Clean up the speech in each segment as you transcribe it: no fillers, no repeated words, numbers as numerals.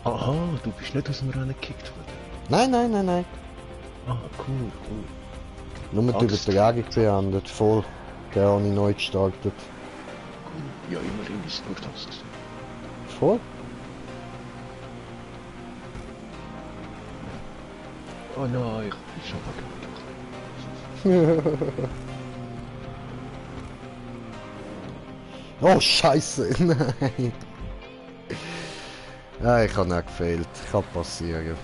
Aha, du bist nicht aus dem Rennen gekickt worden. Nein, nein, nein, nein. Ah, cool, cool. Nur die Angst. Übertragung beendet, voll. Der habe ich neu gestartet. Cool. Ja, immerhin ist es nur das gewesen. Voll? Oh nein, ich bin schon mal gemacht. Oh Scheiße, nein. Ja, ich habe nicht gefehlt. Kann passieren.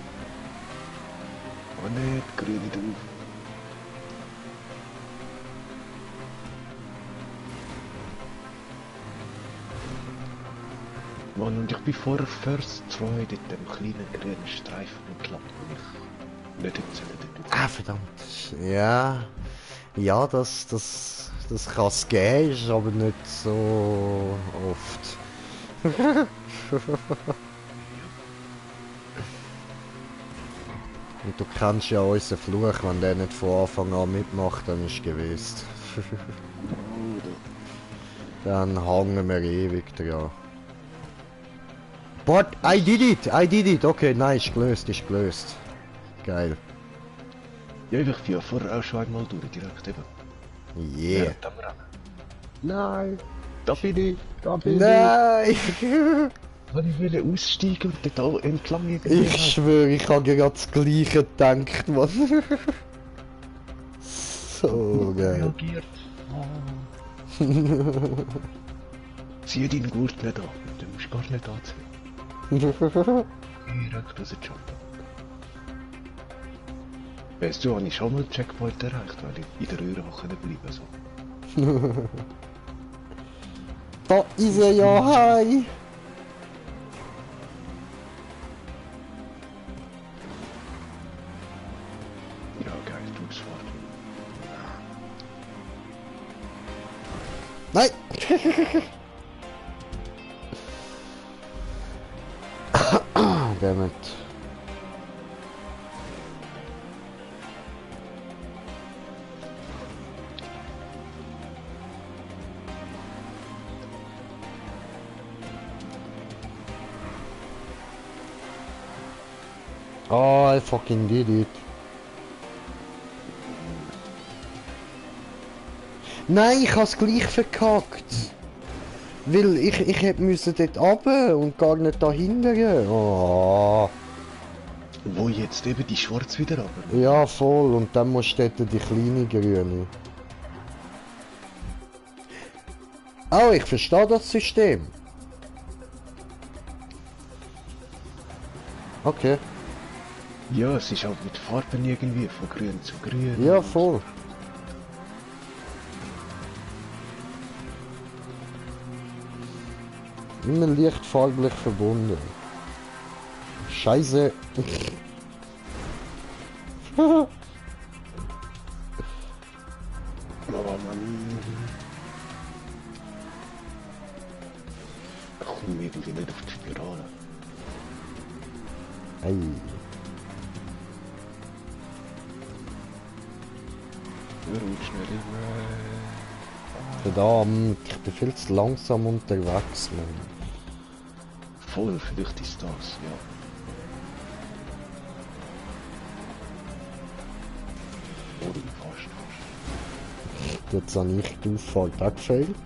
Oh nicht, grüne drauf. Mann, und ich bin vorher First Try dort dem kleinen grünen Streifen entlang, wo ich nicht erzählt habe. Ah, verdammt. Ja. Ja, das kann es geben, ist aber nicht so oft. Und du kennst ja unseren Fluch, wenn der nicht von Anfang an mitmacht, dann ist gewesen. Dann hängen wir ewig dran. But I did it! Okay, nein, ist gelöst. Geil. Ja, ich bin ja vorher auch schon einmal durch, direkt eben. Yeah. Ja, am Rennen. Nein, da bin ich. Nein! Ich wollte aussteigen und dort entlang irgendwie. Ich schwöre, ich habe gerade das Gleiche gedacht, Mann. So geil. Reagiert. Zieh deinen Gurt nicht an, du musst gar nicht anziehen. Direkt raus jumpen. Weißt du, habe ich schon mal den Checkpoint erreicht, weil ich in der Röhre bleiben so. Da ist er ja, hi! Ja, geil, du bist fort. Nein! Damn it. Oh, I fucking did it. Nein, ich hab's gleich verkackt. Weil ich hätte müssen dort runter und gar nicht da hinten. Oh. Wo jetzt eben die Schwarz wieder runter? Ja, voll. Und dann musst du dort die kleine grüne. Oh, ich verstehe das System. Okay. Ja, es ist halt mit Farben irgendwie, von grün zu grün. Ja, voll. Immer leicht farblich verbunden. Scheiße. Oh Mann. Ich komme irgendwie nicht auf die Spirale. Hey. Rutsch nicht immer. Verdammt, ich bin viel zu langsam unterwegs, Mann. Voll, vielleicht ist das, ja. Oder fast. Jetzt habe ich die Auffahrt auch gefällt.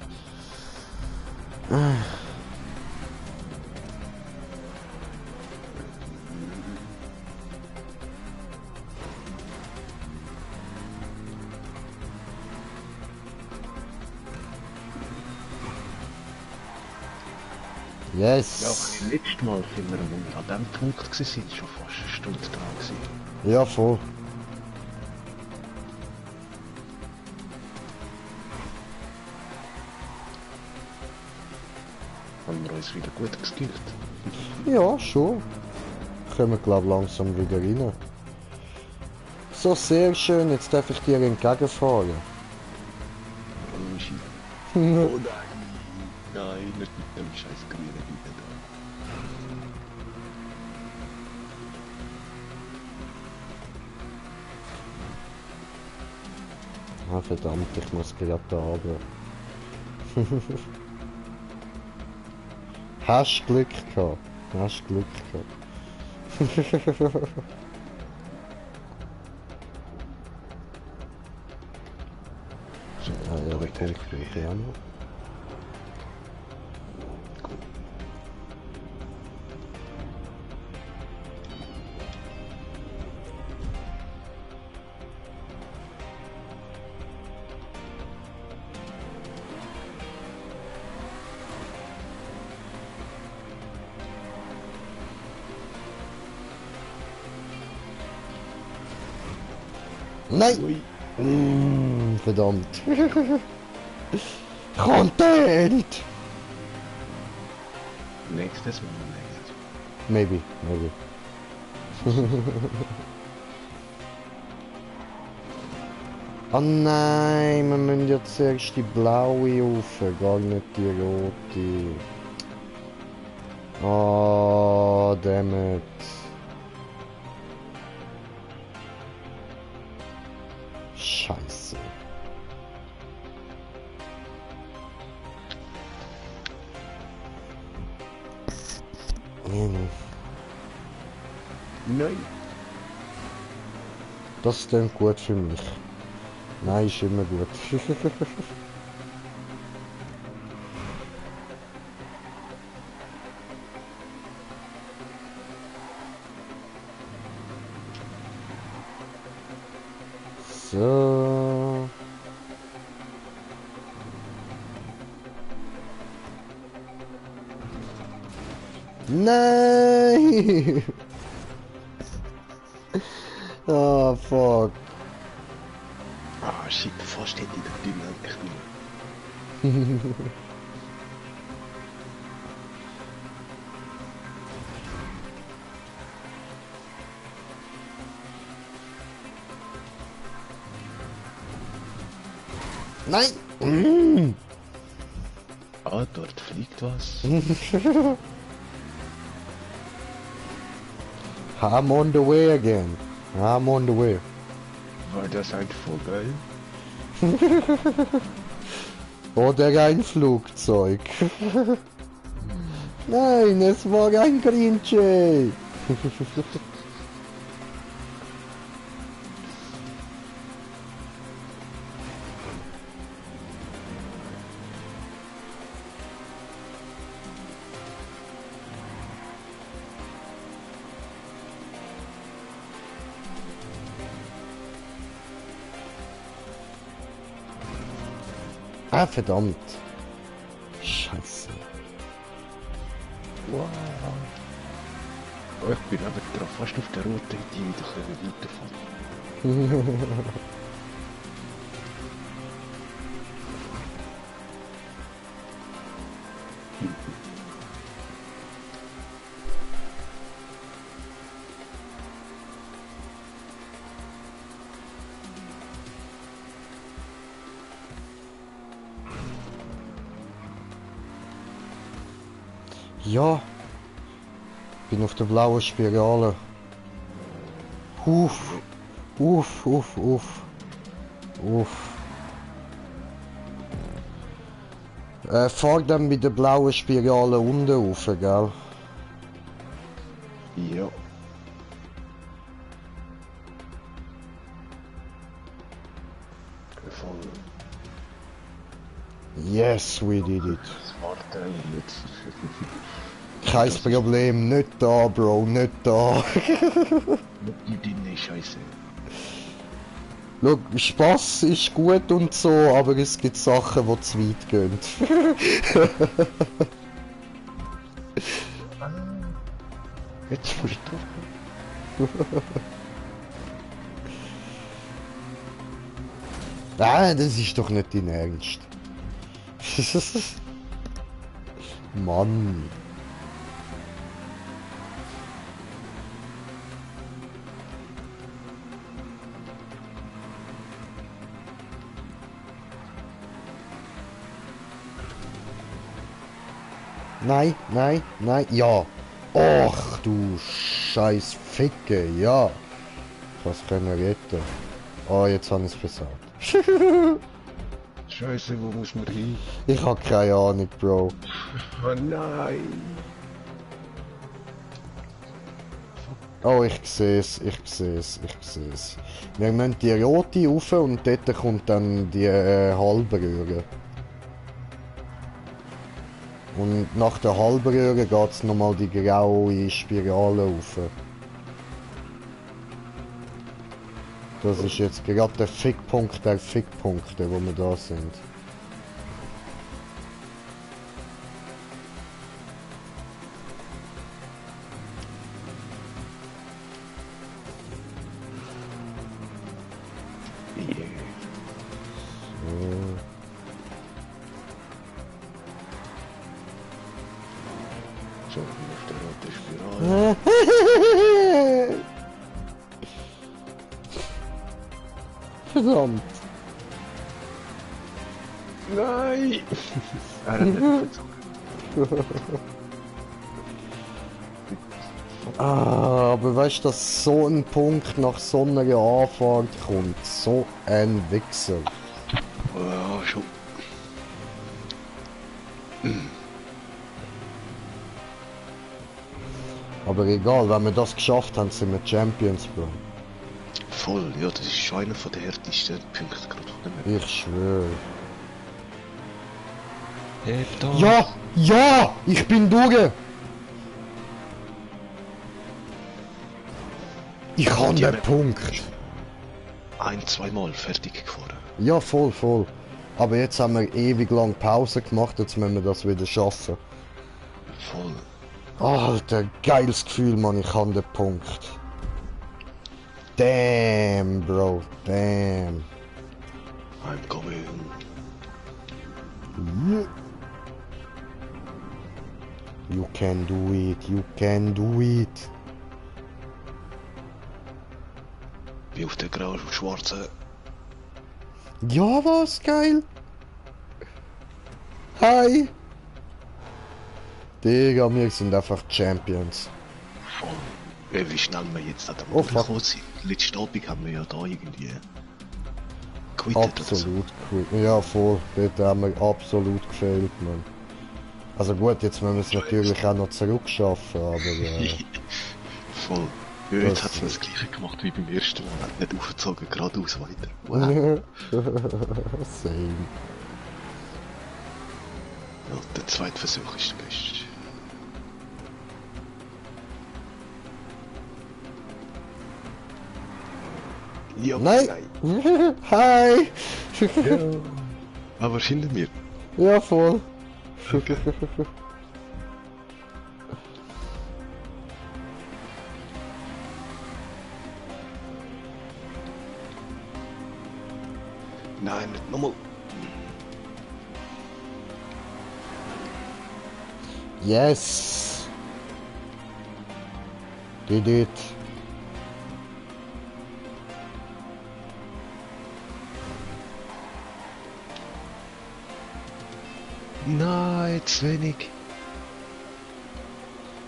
Yes! Ja, aber letztes Mal sind wir, wo wir an diesem Punkt waren, schon fast eine Stunde dran gewesen. Ja, voll. Haben wir uns wieder gut geskillt. Ja, schon. Kommen wir, glaube langsam wieder rein. So, sehr schön. Jetzt darf ich dir entgegenfahren. Oh, shit. Oh nein. Nein, nicht mit dem scheiß grünen Hüten Ah, verdammt, ich muss gerade da runter. Hast Glück gehabt. Hast Glück gehabt. So, Ah ja, der weiter. Punkt brauche ich auch noch. Nein! Ui. Verdammt. Content! Nächstes Mal nicht. Maybe, maybe. Oh nein, wir müssen ja zuerst die blaue rauf, gar nicht die rote. Oh, dammit. Scheiße. Nein. Das klingt gut für mich. Nein, ist immer gut. So. Nein! Oh, fuck. Ah, shit, fast hätte ich den Dünner echt nicht. Nein! Ah, dort fliegt was. I'm on the way again. I'm on the way. War das ein Vogel? Oder ein Flugzeug. Nein, es war ein Grinche. Ah, verdammt. Scheiße. Wow. Oh, ich bin aber drauf, fast auf der roten, die wieder weiterfahren. Ja. Bin auf der blauen Spirale. Uff. Uff, uff, uff. Uff. Fahr dann mit der blauen Spirale unten rauf, gell? Ja. Voll. Yes, we did it. Das Warten jetzt. Kein Problem, nicht da, Bro, nicht da. Die Dinge Scheiße. Schau, Spaß ist gut und so, aber es gibt Sachen, die zu weit gehen. Jetzt musst du drauf. Nein, das ist doch nicht dein Ernst. Mann. Nein, nein, nein, ja. Och, du scheiß Ficke, ja. Was können wir retten? Oh, jetzt habe ich es versagt. Scheiße, wo muss man hin? Ich habe keine Ahnung, Bro. Oh nein. Oh, ich sehe es, ich sehe es, ich sehe es. Wir müssen die rote rauf und dort kommt dann die Halbröhre. Und nach der Halbröhre geht es nochmal die graue Spirale rauf. Das ist jetzt gerade der Fickpunkt der Fickpunkte, wo wir da sind. Yeah. So, auf der roten Spirale. Verdammt. Nein! Er hat nicht verzogen. Aber weißt du, dass so ein Punkt nach so einer Anfahrt kommt? So ein Wichser. Ja, schon. Aber egal, wenn wir das geschafft haben, sind wir Champions, Bro. Voll, ja, das ist schon einer von der härtesten Punkte gerade von dem Map. Ich schwöre. Heb da! Ja! Ja! Ich bin durch! Ich habe die den Map- Punkt. Zweimal fertig gefahren. Ja, voll, voll. Aber jetzt haben wir ewig lang Pause gemacht, jetzt müssen wir das wieder schaffen. Voll. Alter, geiles Gefühl, Mann, ich habe den Punkt. Damn, Bro, damn. I'm coming. You can do it, you can do it. Wie auf der grauen und schwarzen. Ja, was geil. Hi. Digga, wir sind einfach Champions. Voll. Wie schnell wir jetzt am Oh, fuck. gekommen sind. Letzten Abend haben wir ja da irgendwie quittet oder so. Absolut cool. Ja, voll. Dort haben wir absolut gefehlt, man. Also gut, jetzt müssen wir es natürlich auch noch zurückschaffen, aber Voll. Ja, jetzt Das- hat es das gleiche gemacht wie beim ersten Mal. Hat nicht aufgezogen, geradeaus weiter. Wow. Same. Ja, der zweite Versuch ist der beste. Ja, Nein! Hi! Ja. Aber hinter mir. Ja, voll. Okay. Nein, nicht nochmal. Yes! Did it. Nein, zu wenig.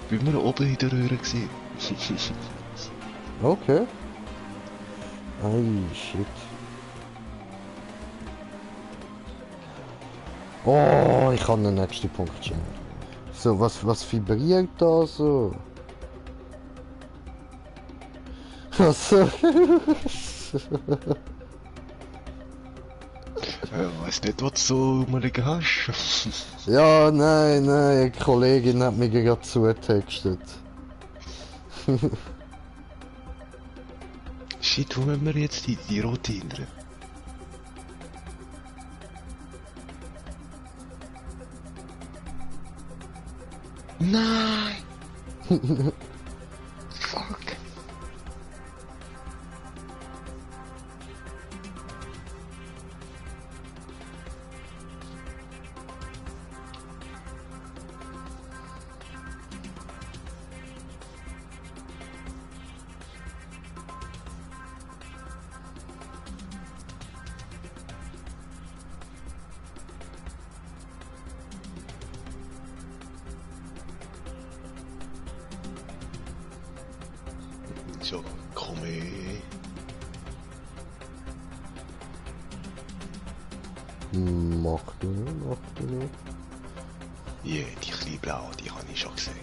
Bin wir oben in der Röhre gewesen. Okay. Ay, shit. Oh, ich habe den nächsten Punkt schon. So, was vibriert da so? Also. Weiss nicht, was du so rumliegen hast. Ja, nein, eine Kollegin hat mir gerade zugetextet. Shit, wo müssen wir jetzt die rote hindern? Nein! Fuck! So, komm her. Mach du nicht, mach du nicht. Ja, die kleine Blau, die habe ich schon gesehen.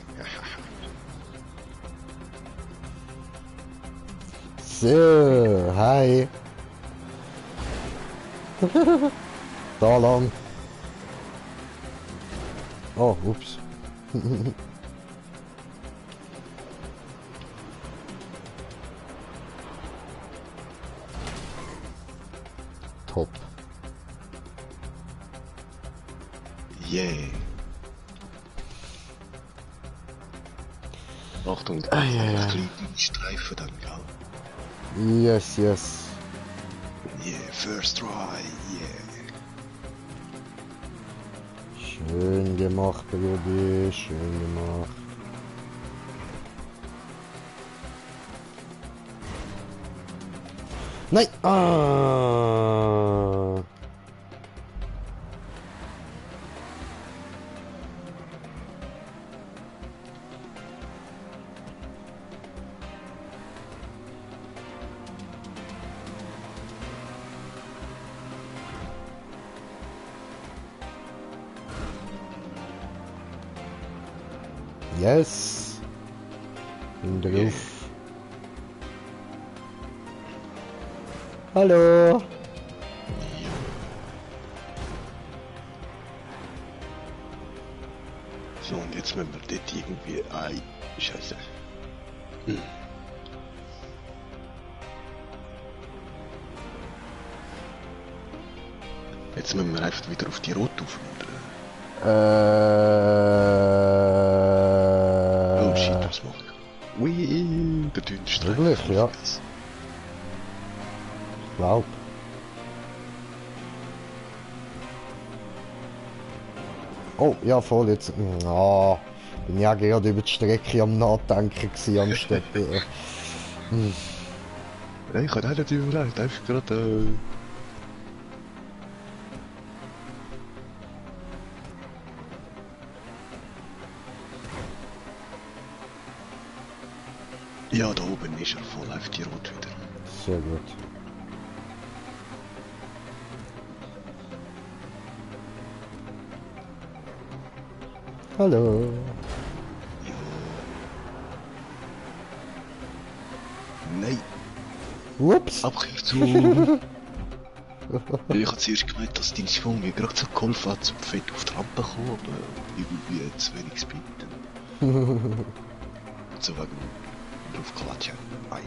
So, hi. Da lang. Oh, ups. Top. Yeah. Achtung, ja. kleine Streifen dann, gell? Yes, yes. Yeah, first try, yeah. Schön gemacht, Baby, schön gemacht. Nein! Ah! Yes! Bin drauf. Hallo! So, und jetzt müssen wir dort irgendwie... Ei, Scheiße. Jetzt müssen wir einfach wieder auf die Rot auf, oder? Oh shit, was mache ich? Ui, der dünne Streifen. Wirklich, ja. Ich glaub. Oh, ja voll, jetzt... Ah, bin ja gerade über die Strecke am Nachdenken gewesen, anstatt... Ja, ich habe auch nicht überlegt, einfach gerade... Ja, da oben ist er voll auf die Rot wieder. Sehr gut. Hallo. Nein, Ups. Abkürzung. Ich habe zuerst gemeint, dass dein Schwung mir gerade so geholfen hat, zum fett auf die Rampe zu kommen, aber irgendwie zu wenig Speed. So wegen drauf klatschen. Ei.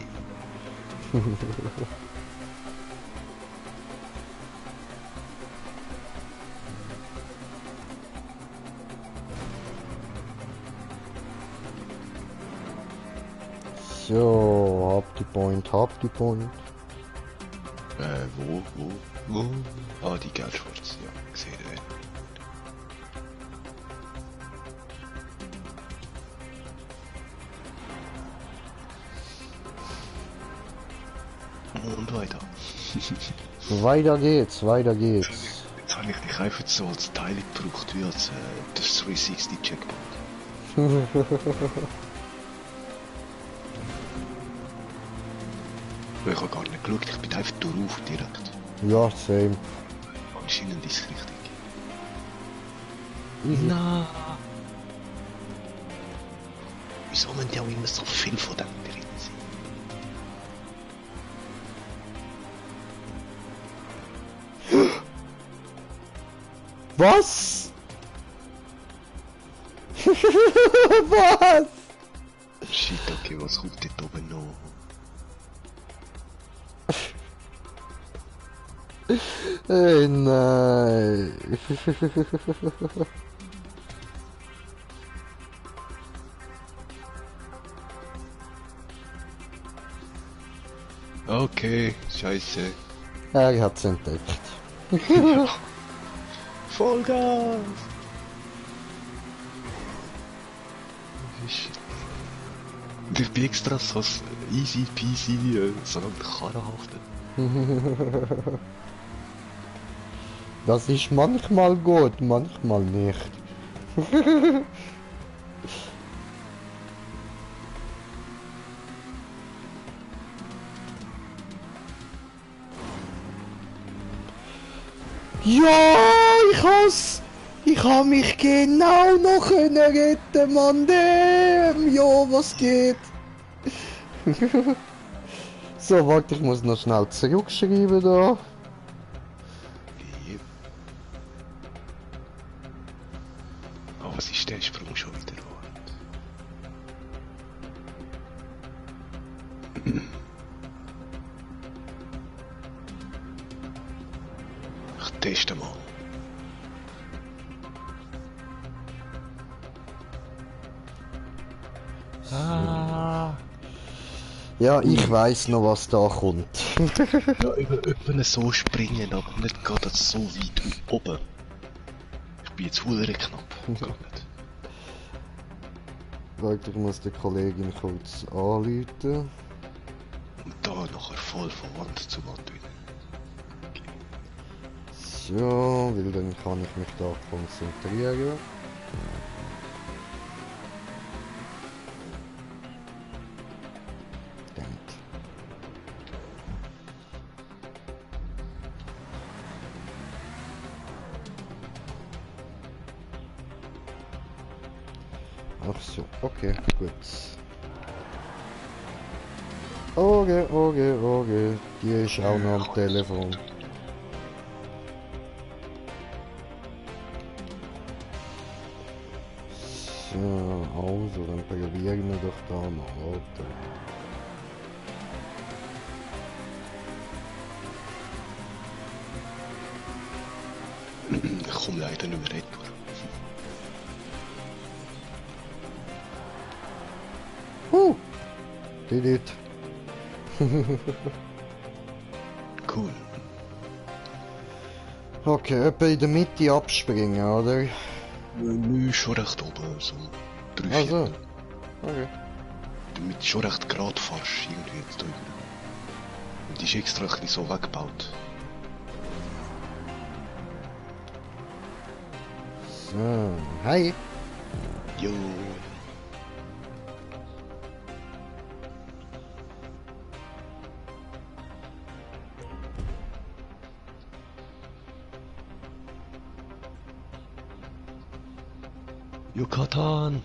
So, hab die Point, hab die Point. Wo? Ah, die Geldschwarz, ja, gesehen. Und weiter. Weiter geht's, weiter geht's. Jetzt habe ich dich einfach so als Teil gebraucht, wie als das 360 Checkpoint. Ich habe gar nicht geschaut, ich bin einfach drauf direkt. Ja, same. Anscheinend ist es richtig. Easy. Na. Wieso müssen die auch immer so viel von dem drin sein? Was? Was? Shit, okay, was kommt dort oben noch? Ey, nein. Okay, scheiße. Er hat's entdeckt. Vollgas! Shit. Ich bin extra so easy peasy, solange die Karre haftet. Das ist manchmal gut, manchmal nicht. Ja, ich has. Ich hab mich genau noch können retten, Mann. Ja, was geht? So, warte, ich muss noch schnell zurückschreiben da. Yep. Oh, was ist der Sprung schon wieder wert? Ich teste mal. Ah. Ja, ich weiß noch, was da kommt. Ja, über so springen, aber nicht gerade so weit oben. Ich bin jetzt verdammt knapp. Geht nicht. Warte, ich muss der Kollegin kurz anrufen. Und da nachher voll von Wand zu Wand wieder. So, weil dann kann ich mich da konzentrieren. Denkt. Ach so, okay, gut. Okay, die ist auch noch am Telefon. So, also, dann probieren wir doch da mal, Alter. Ich komme leider nicht mehr retour. Did it. Cool. Okay, etwa in der Mitte abspringen, oder? Nö, schon recht oben, so 3, 4. Also. Okay. Damit du schon recht gerade fährst, irgendwie jetzt drüber. Und die ist extra ein bisschen so weggebaut. So, hi. Jo. Yucatan!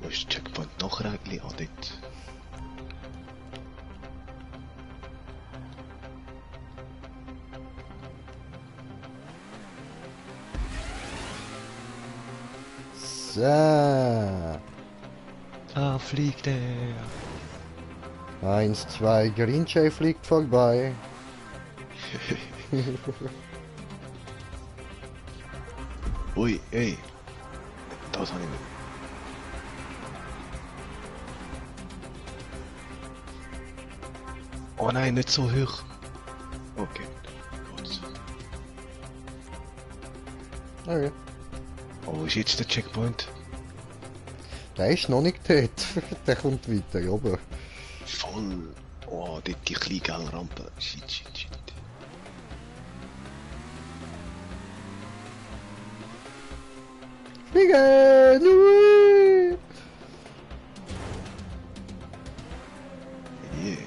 Wo ist der Checkpoint nachher eigentlich? Ah, dort. So. Da fliegt er! 1, 2, Greenjay fliegt vorbei. Ui, ey! Das habe ich nicht. Oh nein, nicht so hoch! Okay. Gut. Okay. Oh, wo ist jetzt der Checkpoint? Der ist noch nicht dort. Der kommt weiter oben. Voll. Oh, dort die kleine gelbe Rampe. Shit, shit, shit. Fliegen! Ui! Yeah.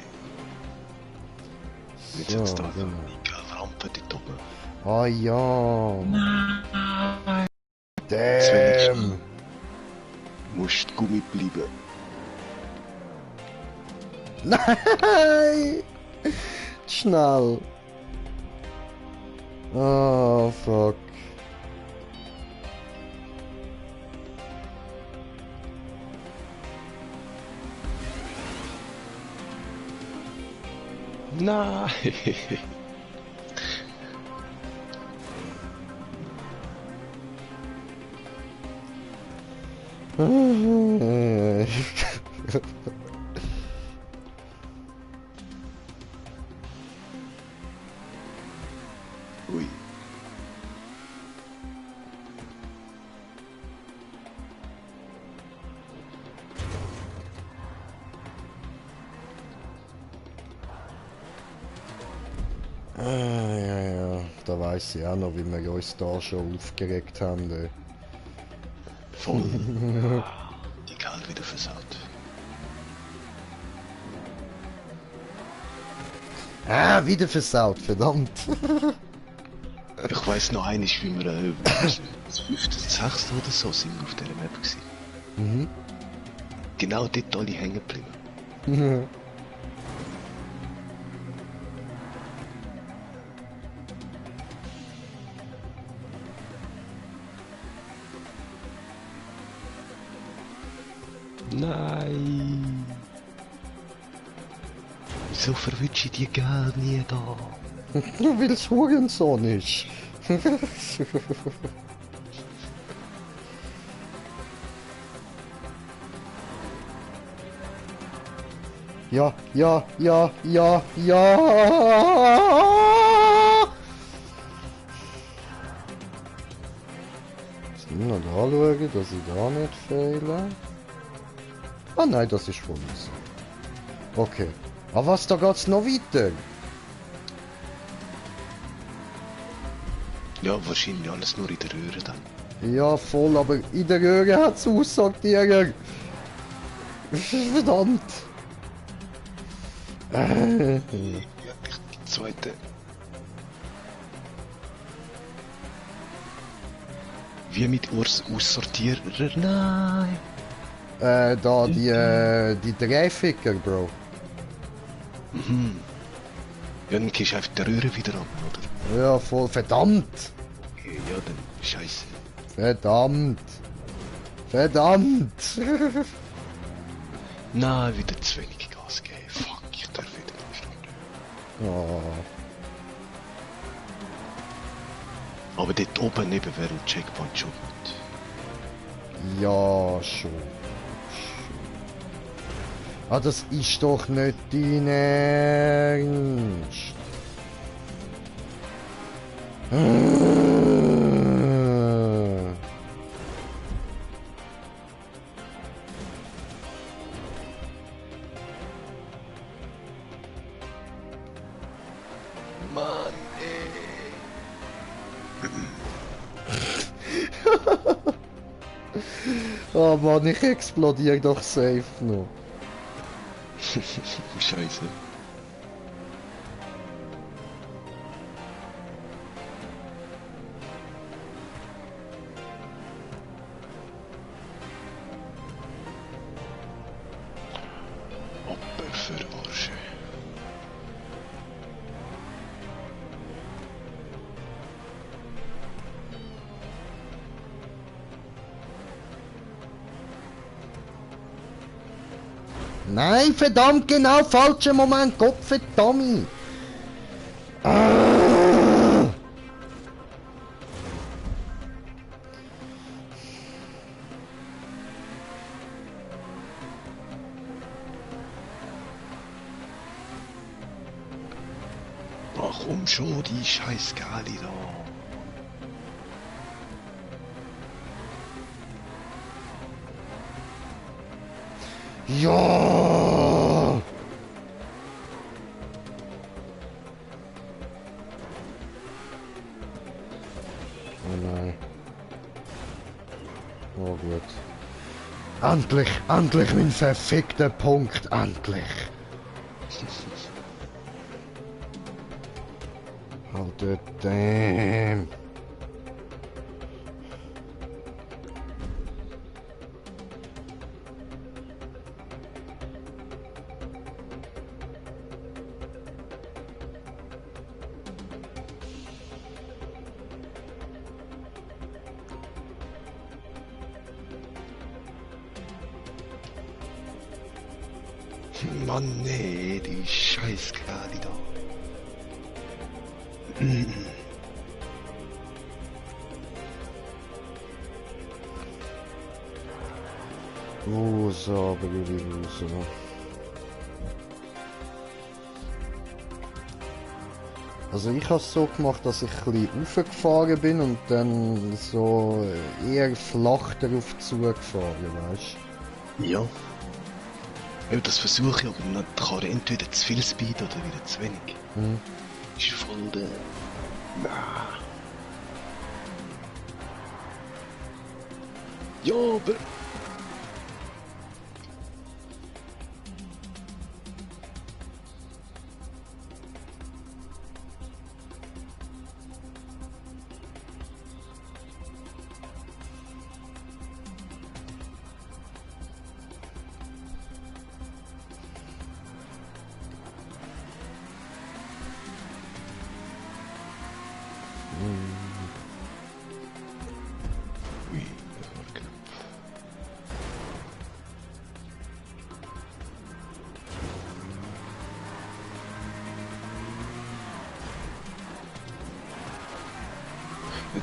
Jetzt So, hat's da genau. die gelbe Rampe dort oben. Ah ja. Nein! Damn. Musst Gummi bleiben. Nein! Schnell. Oh, fuck. Nein! Ui. Ja, da weiss ich auch noch, wie wir uns da schon aufgeregt haben. Voll. Die Kerl wieder versaut. Ah, wieder versaut, verdammt. Ich weiss noch eines, wie wir das 5., 6. oder so sind wir auf dieser Map gewesen. Mhm. Genau dort alle hängen geblieben. Nein! Wieso verwünsche ich die Geld nie da? Weil es Hurensohn ist. Ja, ja, ja, ja, ja. Jetzt muss ich noch anschauen, dass ich da nicht fehle. Ah nein, das ist von uns. Okay. Aber was, da geht's noch weiter? Ja, wahrscheinlich alles nur in der Röhre dann. Ja, voll, aber in der Röhre hat's Aussagetiger. Verdammt. Ja, die zweite. Wie mit Aussortierer? Nein! Da, die Dreificker, Bro. Mhm. Ja, dann gehst du einfach die Röhre wieder an, oder? Ja, voll, verdammt. Okay, ja, dann scheiße. Verdammt. Verdammt. Nein, wieder zu wenig Gas geben. Fuck, ich darf wieder nicht starten. Oh. Aber dort oben neben wäre ein Checkpoint schon gut. Ja, schon. Ah, das ist doch nicht dein Ernst. Mann, ey. Oh Mann, ich explodiere doch safe noch. Scheiße. Opfer für Arsche. Nein, verdammt, genau, falscher Moment, Gott verdammt. Ah. Warum schon die scheiß Gali da? Ja. Oh nein. Oh gut. Endlich, endlich mein verfickter Punkt, endlich. Alter, damn. Mann, nee, die scheiß Gali da. So, so. Also ich habe es so gemacht, dass ich ein bisschen raufgefahren bin und dann so eher flach darauf zugefahren, weißt du? Ja. Ja, das versuche ich, aber dann kann er entweder zu viel Speed oder wieder zu wenig. Mhm. Ist voll der... Nah. Ja, aber...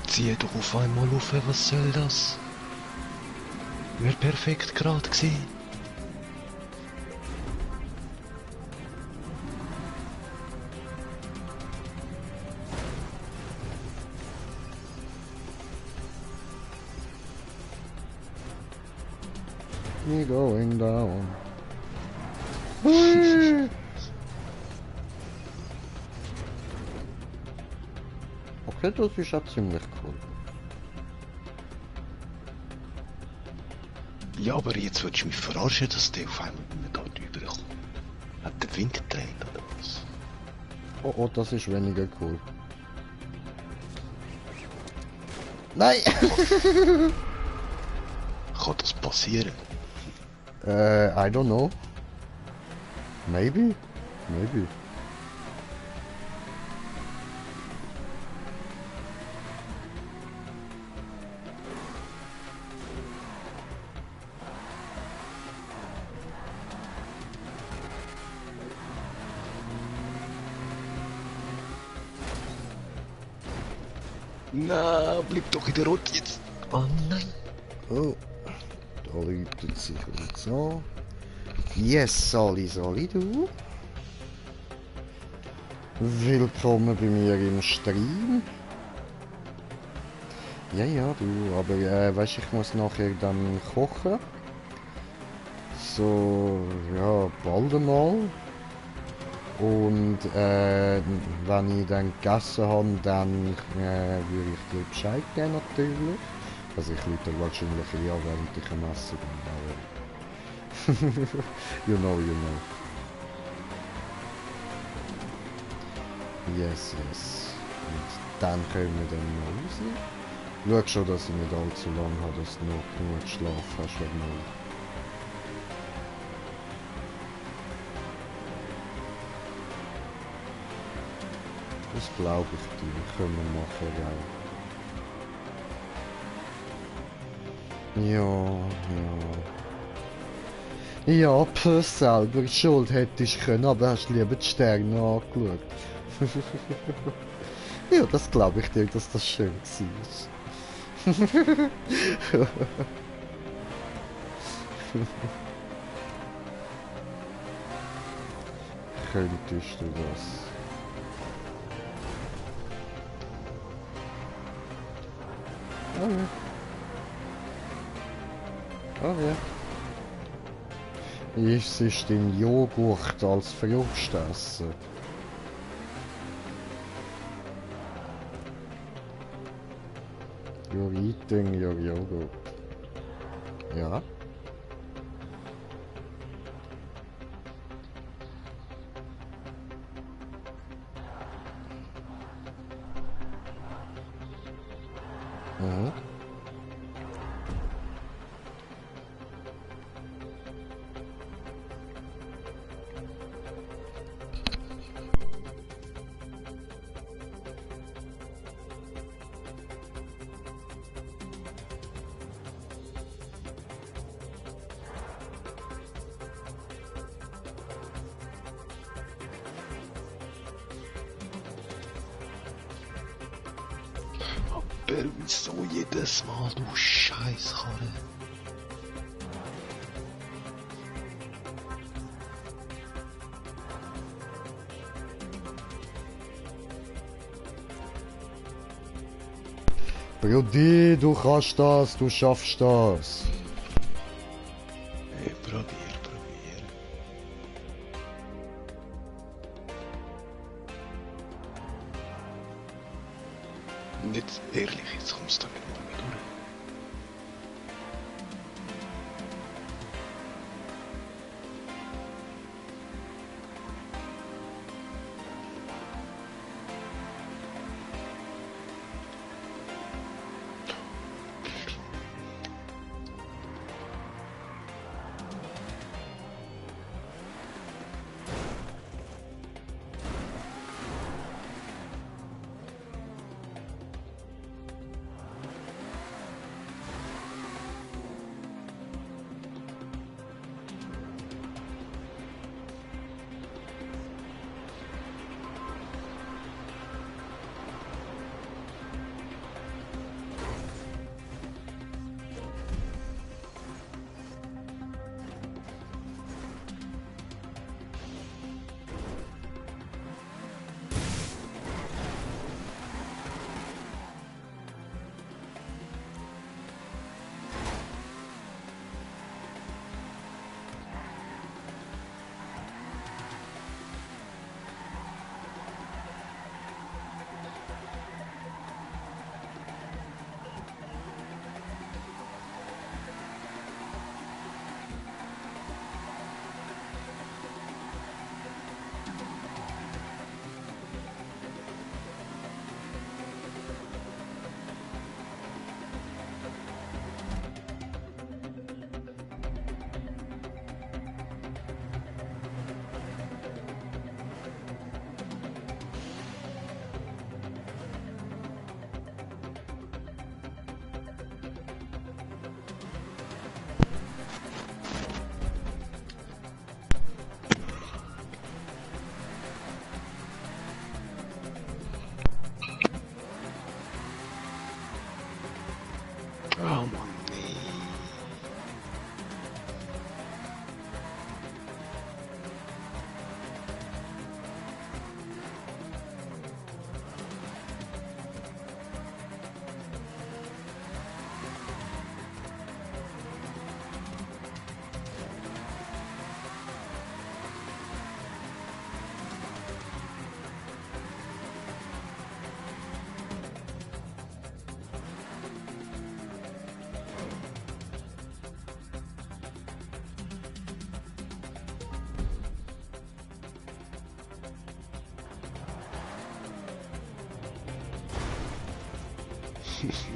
Zieh doch auf einmal auf, was soll das? Wäre perfekt gerade gewesen. Me going down. Hui. Okay, das ist ja ziemlich cool. Ja, aber jetzt willst du mich verarschen, dass der auf einmal nicht mehr dort rüberkommt. Hat der Wind gedreht oder was? Oh, oh, das ist weniger cool. Nein! Kann das passieren? I don't know. Maybe? Maybe. Na, bleib doch in der Rot jetzt. Oh nein. Oh, da läutet sich uns an. Yes, Sali, du. Willkommen bei mir im Stream. Ja, du, aber weißt du, ich muss nachher dann kochen. So, ja, bald einmal. Und wenn ich dann gegessen habe, dann würde ich dir Bescheid geben natürlich. Also ich rufe wahrscheinlich eher, während ich am Essen bin. You know. Yes. Und dann können wir dann mal raus. Schau schon, dass ich nicht allzu lange habe, dass du noch genug Schlaf hast, wenn du... Das glaube ich dir, können wir machen, gell? Ja, selber schuld hätte ich können, aber hast lieber die Sterne angeschaut. Ja, das glaube ich dir, dass das schön war. Könntest du das? Oh ja. Ist es den Joghurt als Frucht essen? You're eating your yogurt. Ja. Mhm. Aber wieso jedes Mal, du Scheißkarre? Brudi, du kannst das, du schaffst das. Hey, probier. Und jetzt ehrlich, jetzt kommst du damit mal mit durch.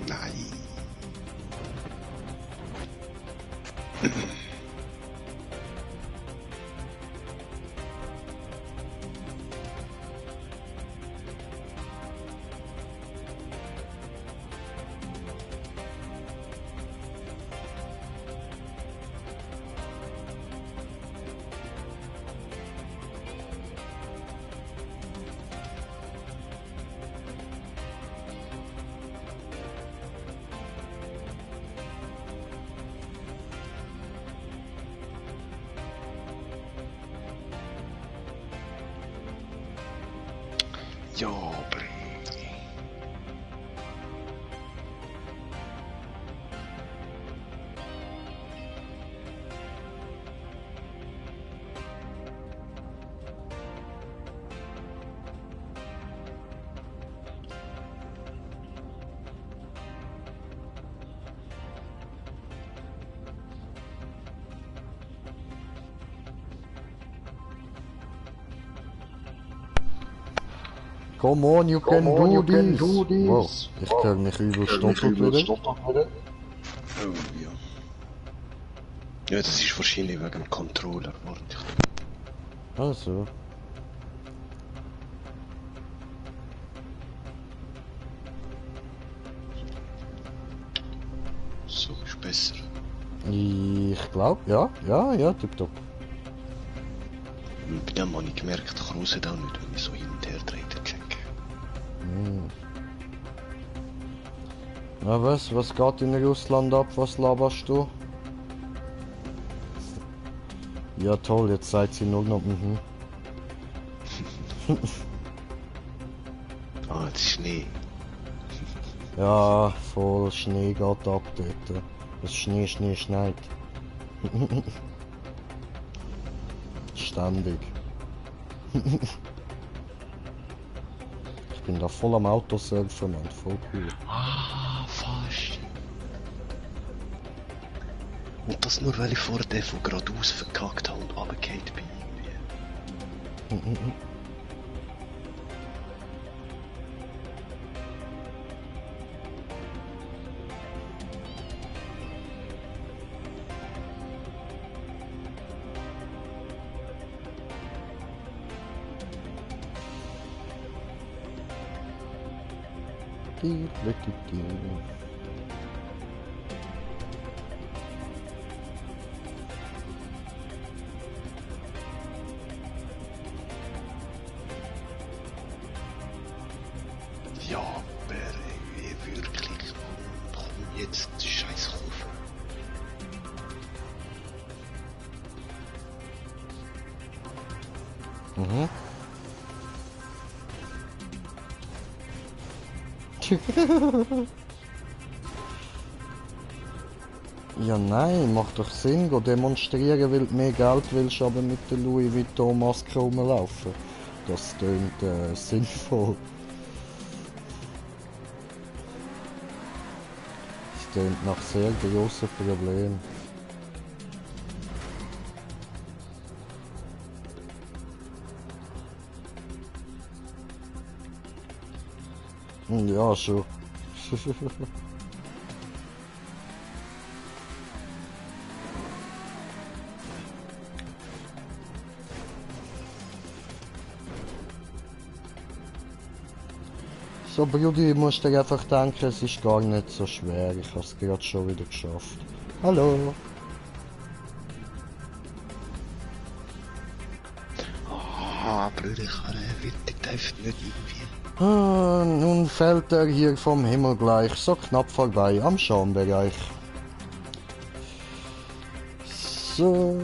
Nein. Ja, aber... Come on, you can do this. Wow, ich höre mich übel stoppelt wieder. Oh ja. Ja, das ist wahrscheinlich wegen dem Controller, warte. Also. So ist besser. Ich glaube, ja, tipptopp. Und bei dem habe ich gemerkt, ich rause auch nicht, wenn ich so hin und her drehe, den Check. Na was geht in Russland ab, was laberst du? Ja toll, jetzt seid ihr nur noch Ah, jetzt ist Schnee. Ja, voll Schnee geht ab dort. Das Schnee schneit. Ständig. Ich bin da voll am Autosurfen, Mann, voll cool. Ah, fast. Und das nur, weil ich vor der von geradeaus verkackt habe und runtergefallen bin. Ja, aber wirklich, komm jetzt, scheiß Kurve. Ja nein, macht doch Sinn, go demonstrieren, weil du mehr Geld willst, aber mit der Louis Vuitton Maske rumlaufen. Das tönt sinnvoll. Das tönt nach sehr grossen Problemen. Ja, schon. So, Brudi, musst dir einfach denken, es ist gar nicht so schwer. Ich habe es gerade schon wieder geschafft. Hallo. Ah, Bruder, ich kann wirklich darf nicht irgendwie. Ah, nun fällt er hier vom Himmel gleich, so knapp vorbei, am Schambereich. So.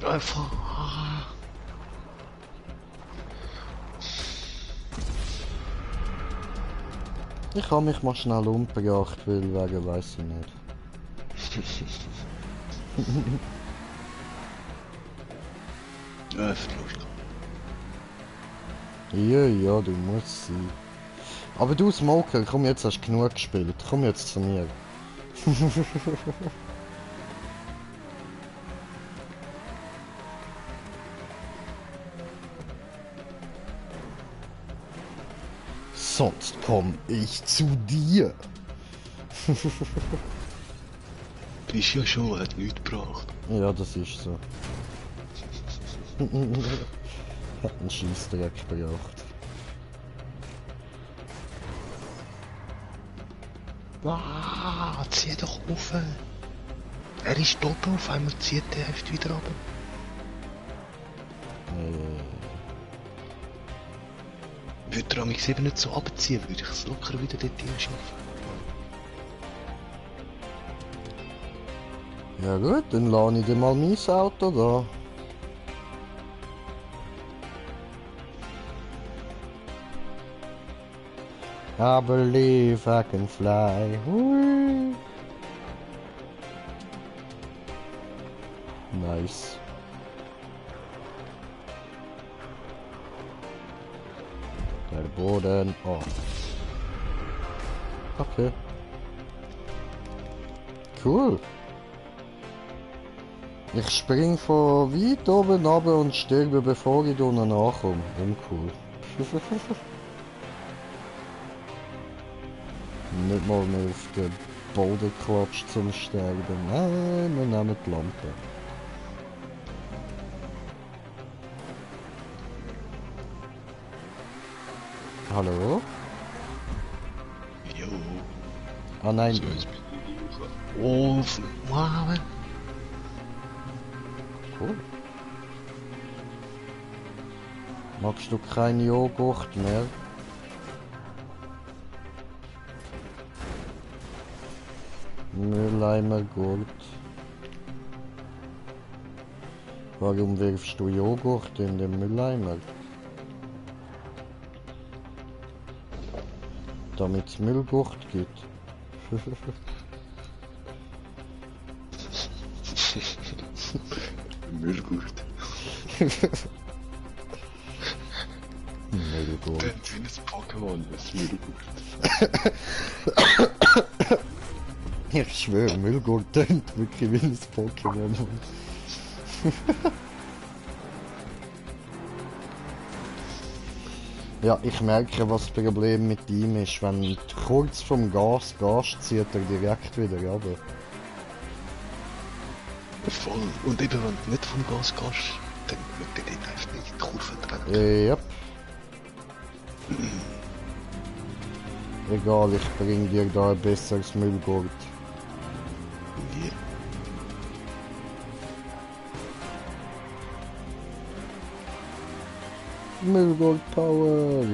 Einfach. Ich habe mich mal schnell umgebracht, weil wegen weiss ich nicht. Vielleicht. Ja, ja, du musst sein. Aber du, Smoker, komm, jetzt hast du genug gespielt. Komm jetzt zu mir. Sonst komm ich zu dir. Bist ja schon, hat nichts gebracht. Ja, das ist so. Hat einen Scheissdreck gebracht. Ah, zieh doch auf. Er ist tot, auf einmal zieht der Heft wieder runter. Würde er mich eben nicht so abziehen, würde ich es locker wieder dort hinschaffen. Ja gut, dann lade ich dir mal mein Auto da. I believe I can fly. Hui. Nice. Der Boden. Oh. Okay. Cool. Ich spring von weit oben runter und sterbe, bevor ich da unten ankomme. Uncool. Nicht mal mehr auf den Boden klatscht zum Sterben. Nein, wir nehmen die Lampe. Hallo? Jo. Ah nein. So, jetzt bin ich auf. Wow. Cool. Magst du keinen Joghurt mehr? Mülleimer Gurt. Warum wirfst du Joghurt in den Mülleimer? Damit es Müllgurt gibt. Müllgurt. Müllgurt. Das wie ein Pokémon, das Müllgurt. Ich schwöre, Müllgurt tönt wirklich wie ein Pokémon. Ja, ich merke, was das Problem mit ihm ist. Wenn du kurz vom Gas gehst, zieht er direkt wieder runter. Voll. Und eben, wenn du nicht vom Gas gehst, dann wird dir dort einfach nicht die Kurve drängen. Yep. Egal, ich bring dir da ein besseres Müllgurt. Nie. Müllgurt Power!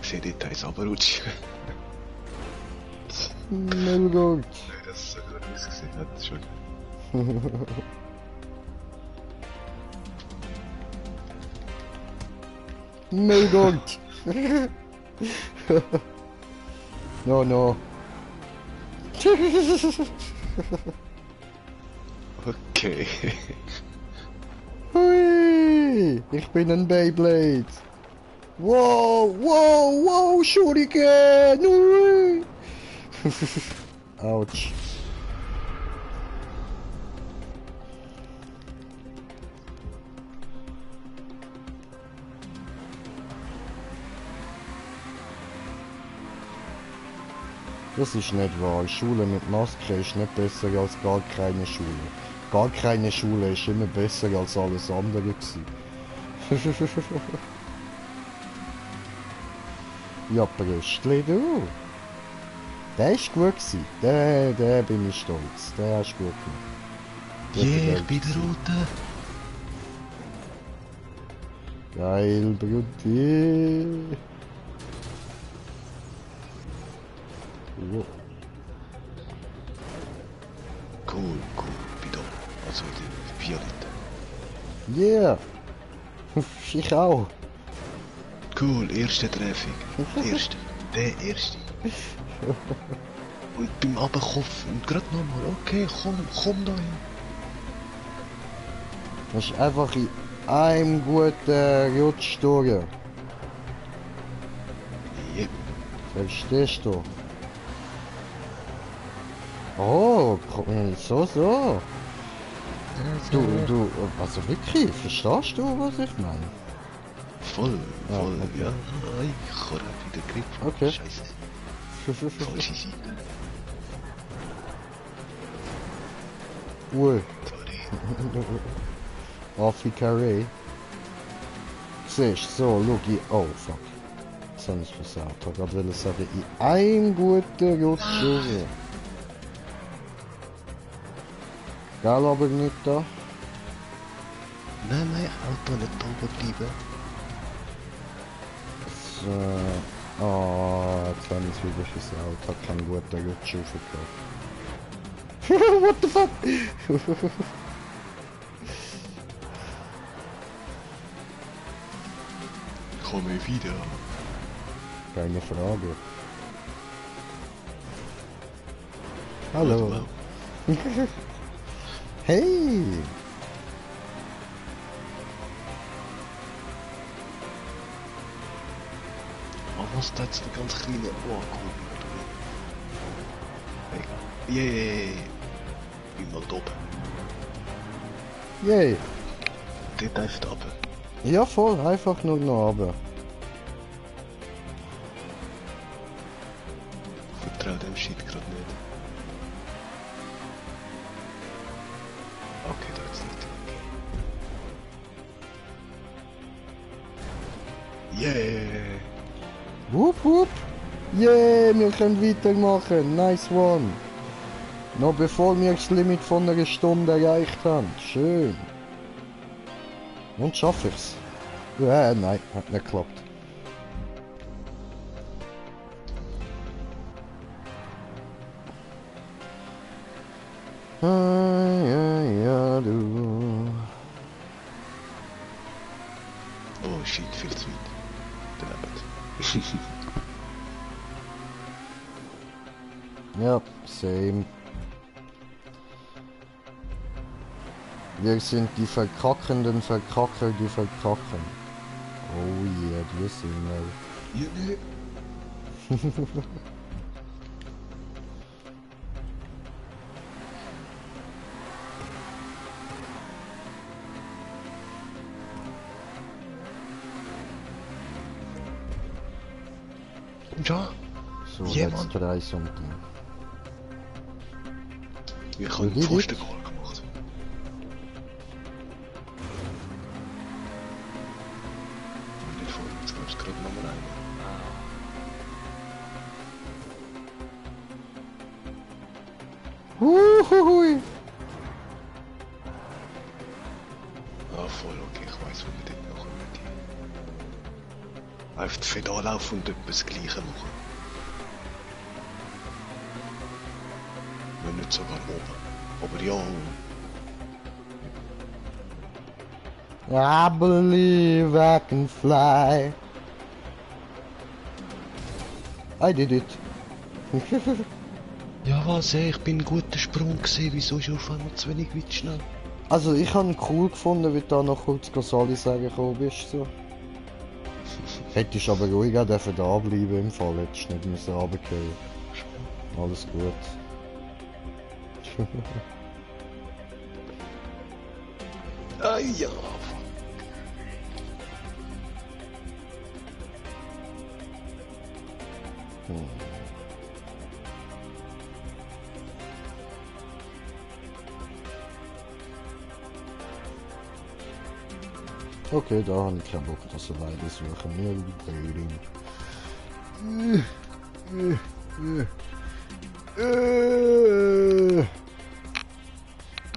Ich sehe dort eins runterrutschen. Müllgurt! Das ist so gut ausgesehen, hat das schon. Müllgurt! No, no. Okay. Hui! Ich bin ein Beyblade! Wow, wow, wow, Shuriken! Hui! Autsch. Das ist nicht wahr. Schule mit Maske ist nicht besser als gar keine Schule. Gar keine Schule ist immer besser als alles andere gewesen. Ja, Brüstli, du. Der ist gut gewesen. Der bin ich stolz. Der hast du gut gemacht. Yeah, ich bin der Rote. Geil, Brudi. Wow. Cool, bin da. Also die Violette. Yeah. Ich auch. Cool, erste Treffung. Erste. Der erste. Und beim Abkopfen, und gerade nochmal, okay, komm da hin. Das ist einfach in einem guten Rutsch durch. Yep. Verstehst du? Oh, so. Du, also wirklich, verstehst du, was ich meine? Voll, Ja, voll, okay. ja. Ich habe wieder Grip. Okay. Scheiße. Falsche Seite. Ui, Sorry. Afrika Ray. Siehst du, so, schau ich. Oh, fuck. Das habe ich versagt. Ich wollte gerade sagen, in einem guten Rutsch durch. Gell, aber nicht da. Nein, Auto nicht oben bleiben. So. Oh, jetzt habe ich es wieder versaut. Ich habe keinen guten Rutsch aufgehört. What the fuck? Komme wieder. Keine Frage. Hallo. Hey! Oh, was da jetzt eine ganz kleine... Oh, cool. Egal. Yay! Bin mal oben. Yay! Dort einfach runter. Ja voll, einfach nur noch runter. Ich vertraue dem Shit gerade nicht. Okay, da jetzt nicht. Yeah! Wupp wupp! Yeah, wir können weitermachen. Nice one. Noch bevor wir das Limit von einer Stunde erreicht haben. Schön. Und schaffe ich's? Nein, hat nicht geklappt. Ja, du. Oh shit, viel zu weit. Daneben. Ja, same. Wir sind die verkackenden Verkacker, die verkacken. Oh yeah, die sind wir. Ja, ne. Und schon? So, Ja, jetzt Mann. 3 something. Ich habe einen Wie geht's? Pfosten-Goal gemacht. Und nicht vor, jetzt gab es gerade Nummer 1. Huhuhui. Ah, voll, okay, ich weiss, wo wir dort nachkommen. Einfach die Fedal laufen und etwas das Gleiche machen. Wenn nicht sogar oben. Aber ja, I believe I can fly. I did it. ja was, ey, ich bin ein guter Sprung gesehen, wieso ist auf einmal zu wenig weit schnell? Also ich habe cool gefunden, wie du da noch kurz Gonzali sagen gekommen bist. So. Hättest aber ruhig auch dürfen da bleiben im Fall, hättest nicht müssen runtergehen. Alles gut. Ah ja, Okay, da habe ich keinen Bock, dass wir beide suchen. Wir Dating.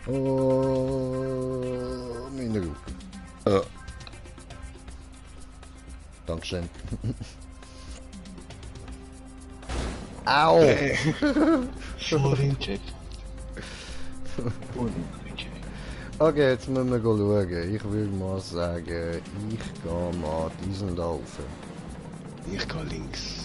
Oh, meine Rücken. Dankeschön. Au! voll im Chat. Voll im Chat. Okay, jetzt müssen wir schauen. Ich würde mal sagen, ich gehe mal diesen laufen. Ich gehe links.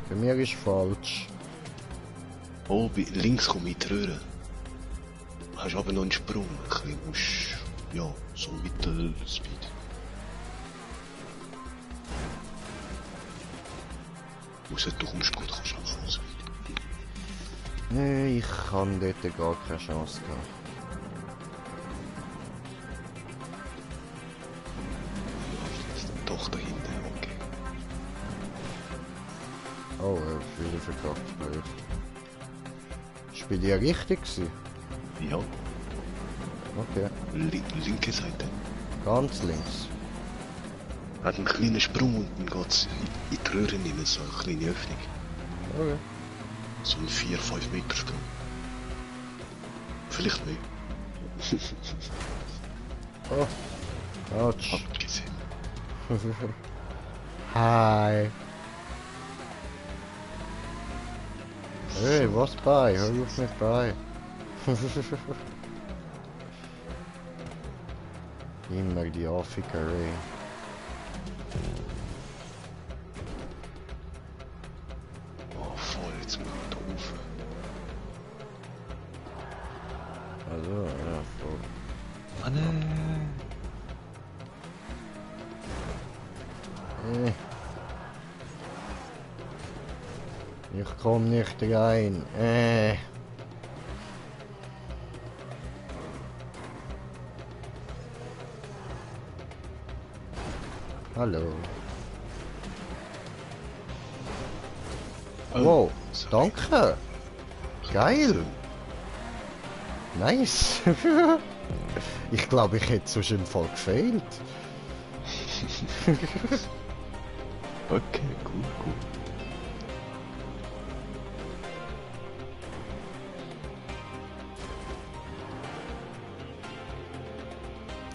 Bei mir ist falsch. Oh, links komme ich in die Röhre. Hast aber noch einen Sprung. Ein bisschen musst, ja, so Mittelspeed. Muss du kommst gut, kannst du auch raus. Nee, ich kann dort gar keine Chance gehabt. Doch da hinten, okay. Oh, viele verkackt, blöd. Ist bei dir richtig gewesen? Ja, Okay. linke Seite. Ganz links. Hat einen kleinen Sprung und dann geht's in die Röhre rein, so eine kleine Öffnung. Okay. So ein 4-5 Meter Sprung. Vielleicht mehr. Oh. Autsch. Habt gesehen. Hi. Hey, was bei? Hör auf mich bei. Immer die Affikerei. Oh, voll, jetzt muss ich da rauf. Also, ja, voll. Ah, ne. Ich komm nicht rein. Hallo. Oh, Wow, sorry. danke. Geil. Nice. Ich glaube, ich hätte sonst im Fall gefehlt. Okay, gut.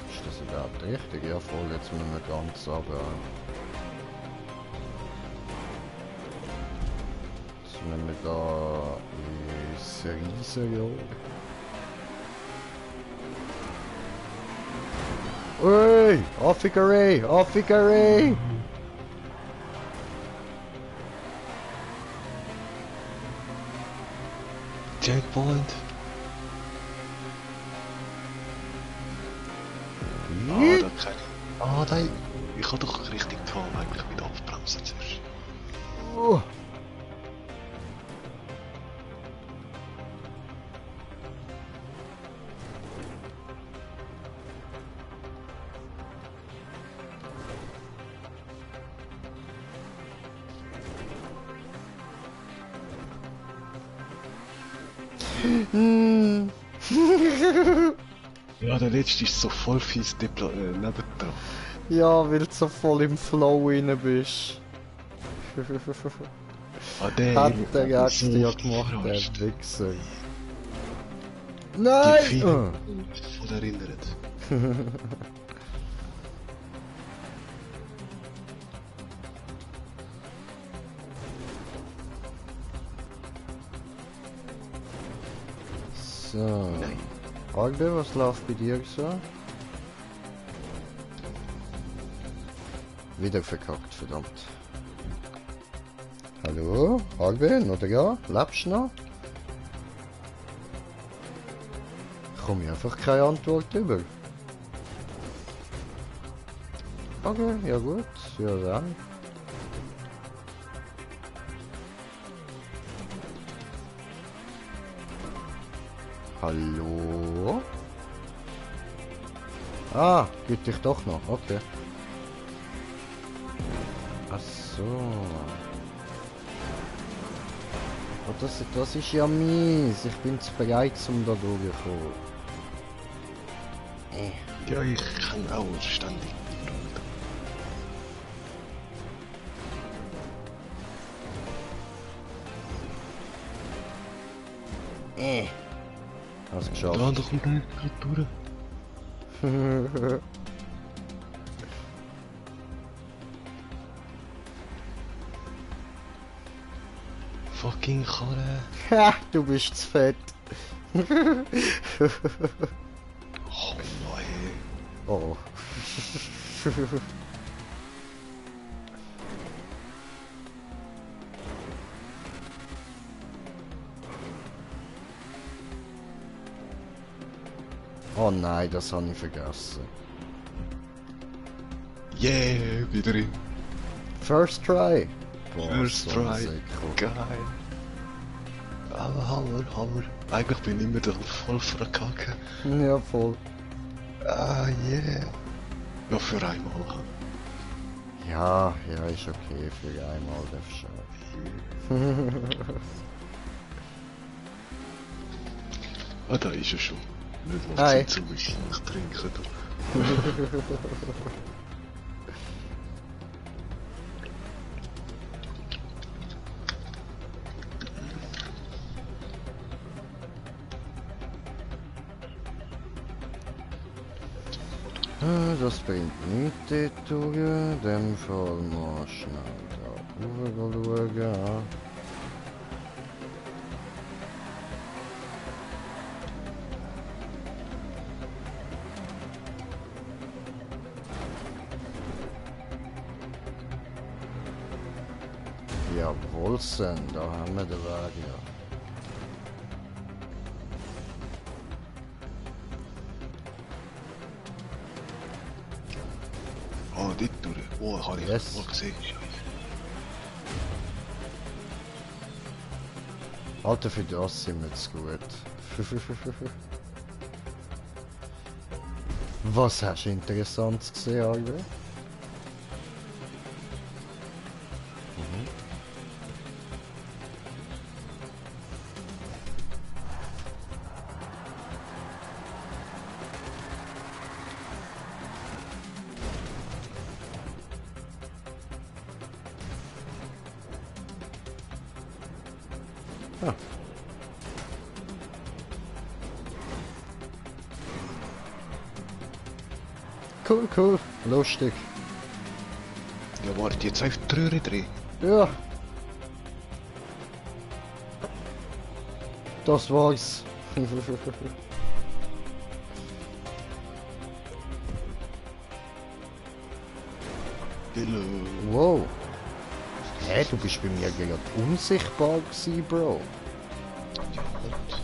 Ist das überhaupt richtig? Ja, voll, jetzt müssen wir ganz runter. Jetzt müssen wir da ins Riesenjahr. Ui! Affikerei! Affikerei! Checkpoint. Wie? Da kann ich. Ah, nein. Ich habe doch richtig gefahren, eigentlich mit Abbremsen zuerst. Oh. Ja, der letzte ist so voll fies nebendran. Ja, weil du so voll im Flow rein bist. Ah, der Hat eben, der hat mich Gagste ja so gemacht, der verarscht. Wichser. Die Nein! Filme voll erinnert. So. Nein. Albe, was läuft bei dir so? Wieder verkackt, verdammt. Hallo? Albe, oder ja? Lebst du noch? Komme ich einfach keine Antwort über. Okay, ja gut. Ja dann. Hallo? Ah, gibt dich doch noch, okay. Ach so. Oh, das ist ja mies. Ich bin zu bereit, um da durchzukommen. Ja, ich kann auch ständig. Hast Da geschafft. doch mit der gerade durch. Fucking Karre. Ha, du bist zu fett. Oh nein. Oh. Oh nein, das habe ich vergessen. Yeah, wieder in. First try. Boah, First so ein try. Säckel. Geil. Aber Hammer. Eigentlich bin ich immer der voll verkacke. Ja, voll. Ah, yeah. Ja, für einmal. Ja, ja, ist okay. Für einmal darfst du schon. Ah, da ist er schon. Nicht mal Hi. Zeit zum mich trinken. Du. Das bringt nichts dort durch. In dem Fall mal schnell da rüber schauen. Jawohl, Sen, da haben wir den Weg, ja. Ah, dort durch. Oh, habe ich Yes. mal gesehen. Alter, für das sind wir zu gut. Was hast du Interessantes gesehen, Alter? Ah. Cool, cool. Lustig. Ja, warte, jetzt einfach die Röhre drehen. Ja. Das war's. Hello. Wow. Hä, du bist bei mir gerade unsichtbar gewesen, Bro. Ja, und?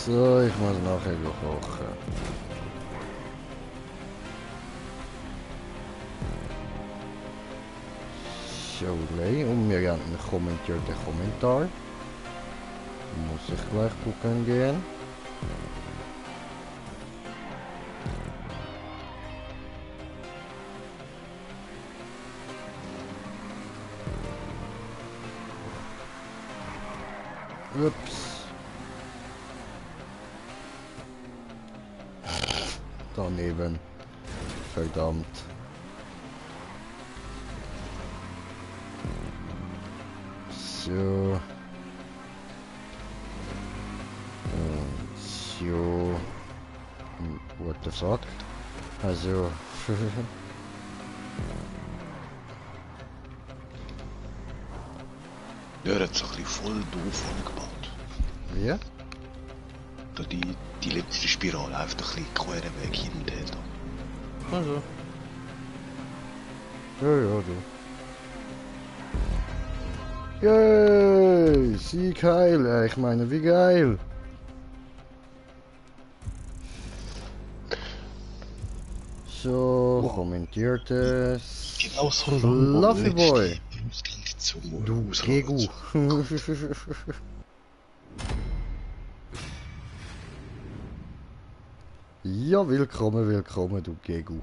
So, ich muss nachher kochen. Schaulee, und wir haben einen kommentierten Kommentar. Muss ich gleich gucken gehen. Ups. Daneben. Verdammt. So. Und so. What the fuck? Also. Ja, er hat es ein bisschen voll doof angebaut. Wie? Da die letzte Spirale einfach ein bisschen queren Weg hin und her. Da. Also. Ja, du. Yay! Sieg heil! Ich meine, wie geil! So, Wow. kommentiert es. Genau so Fluffy Boy! Das klingt so Du ausraten. Kegu! Ja, willkommen, willkommen, du Kegu.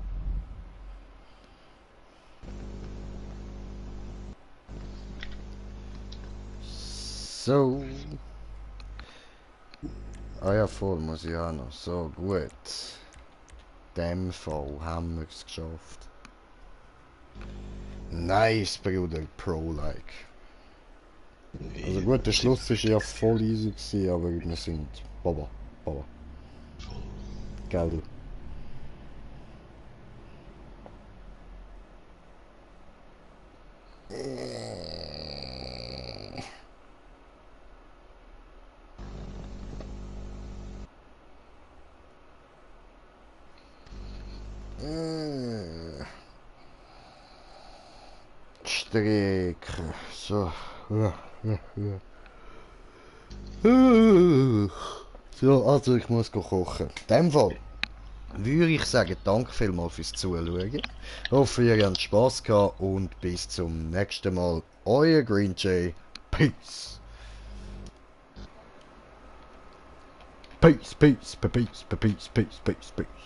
So. Ah ja, voll muss ich auch noch. So, gut. In dem Fall haben wir es geschafft. Nice, Bruder, Pro-like. Also gut, der Schluss ist ja voll easy gewesen, aber wir sind... Baba. Gell, du. Dreck. So. So, also ich muss kochen. In dem Fall würde ich sagen, danke vielmals fürs Zuschauen. Ich hoffe, ihr habt Spass gehabt und bis zum nächsten Mal. Euer Green Jay. Peace. Peace, peace, peace, peace, peace, peace, peace, peace.